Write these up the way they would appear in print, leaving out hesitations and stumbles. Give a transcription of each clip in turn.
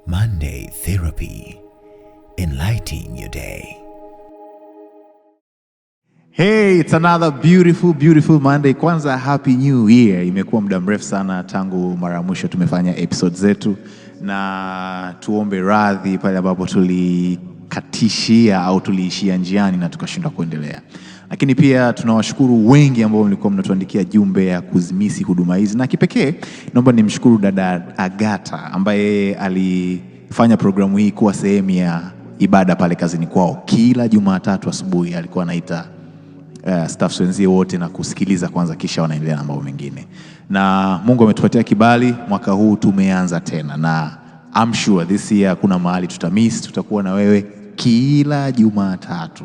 Monday Therapy, enlightening your day. Hey, it's another beautiful, beautiful Monday. Kwanza, happy new year. Imekuwa muda mrefu sana tangu mara ya mwisho tumefanya episode zetu, na tuombe radhi pale ambapo tulikatishia au tuliishia njiani na tukashindwa kuendelea. Lakini pia tunawashukuru wengi ambao mlikuwa mnatuandikia jumbe ya kuzimisi huduma hizi, na kipekee naomba nimshukuru dada Agata ambaye alifanya programu hii kuwa sehemu ya ibada pale kazini kwao. Kila Jumatatu asubuhi alikuwa anaita staffs wenzie wote na kusikiliza kwanza, kisha wanaendelea na mambo mengine. Na Mungu ametupatia kibali, mwaka huu tumeanza tena, na I'm sure this year kuna mahali tutamiss, tutakuwa na wewe kila Jumatatu.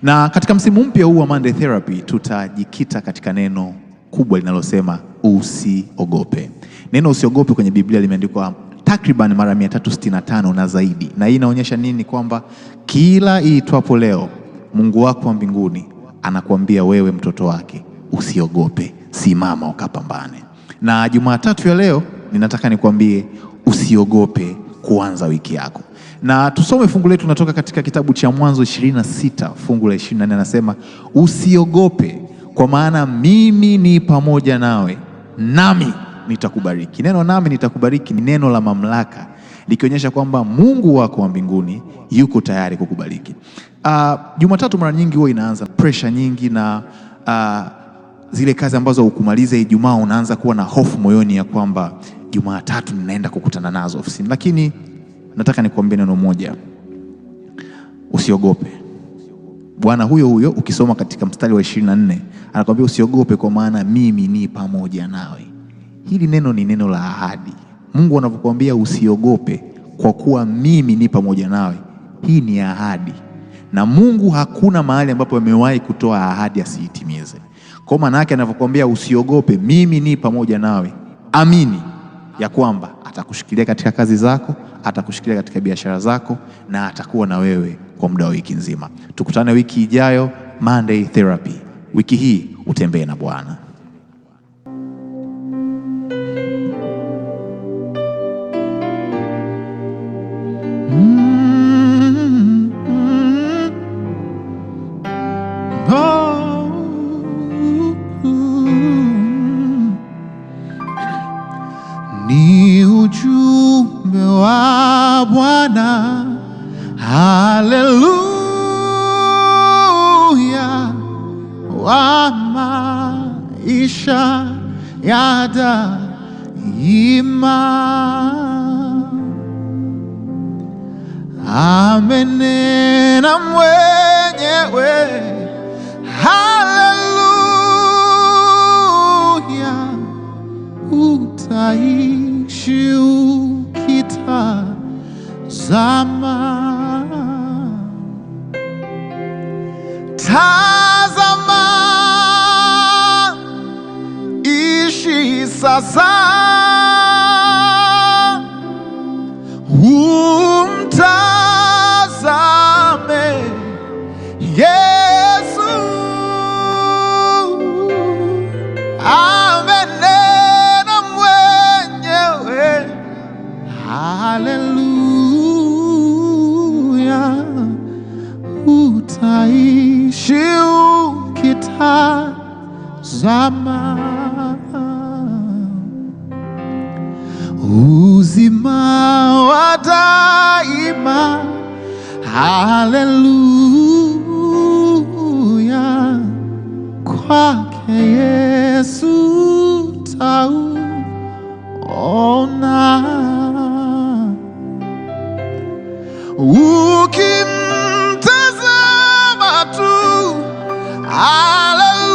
Na katika msimu mpya huu wa Monday Therapy tutajikita katika neno kubwa linalosema usiogope. Neno usiogope kwenye Biblia limeandikwa takriban mara 365 na zaidi, na hii inaonyesha nini? Kwamba kila iitwapo leo Mungu wako wa mbinguni anakuambia wewe mtoto wake usiogope, simama ukapambane. Na Jumatatu ya leo ninataka nikwambie usiogope kuanza wiki yako. Na tusome fungu letu natoka katika kitabu cha Mwanzo 26 fungu la 24, anasema usiogope, kwa maana mimi ni pamoja nawe, nami nitakubariki. Neno nami nitakubariki ni neno la mamlaka likionyesha kwamba Mungu wako wa mbinguni yuko tayari kukubariki. Jumatatu mara nyingi huwa inaanza pressure nyingi na zile kazi ambazo hukumaliza Ijumaa, unaanza kuwa na hofu moyoni ya kwamba Jumatatu ninaenda kukutana nazo ofisini. Lakini nataka nikuambie neno moja, usiogope. Bwana huyo huyo ukisoma katika mstari wa 24 anakuambia usiogope, kwa maana mimi ni pamoja nawe. Hili neno ni neno la ahadi. Mungu anapokuambia usiogope kwa kuwa mimi ni pamoja nawe, hii ni ahadi, na Mungu hakuna mahali ambapo amewahi kutoa ahadi asiitimize. Kwa maana yake anapokuambia usiogope, mimi ni pamoja nawe, amini ya kwamba atakushikilia katika kazi zako, atakushikilia katika biashara zako, na atakuwa na wewe kwa muda wa wiki nzima. Tukutane wiki ijayo, Monday Therapy. Wiki hii utembee na Bwana. Ni ujumbe wa Bwana, haleluya, wa maisha ya daima. Amenena mwenyewe, haleluya, utaishi ukitazama. Tazama, ishi sasa, umtazame Yesu, amenena mwenyewe, haleluya, utaishi ukitazama uzima wa daima, haleluya, kwake Yesu tauona. Ukimtazama tu, haleluya,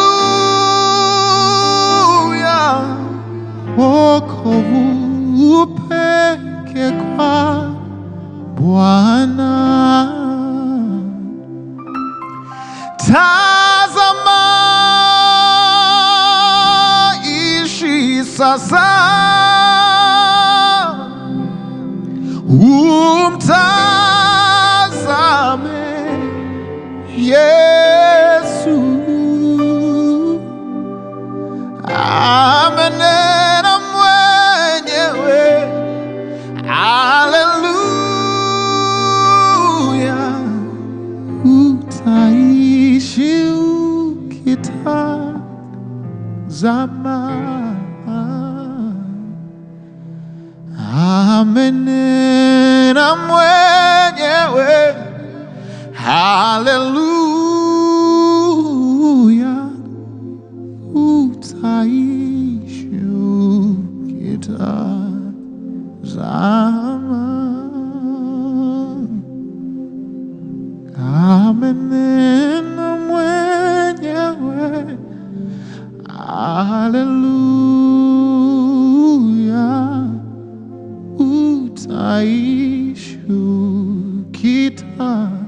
wokovu peke kwa Bwana. Tazama, ishi sasa, umtazame Yesu, amenena mwenyewe. Haleluya, Amenena mwenyewe, haleluya, utaishi ukitazama. Amenena mwenyewe, haleluya, utaishi ukitazama.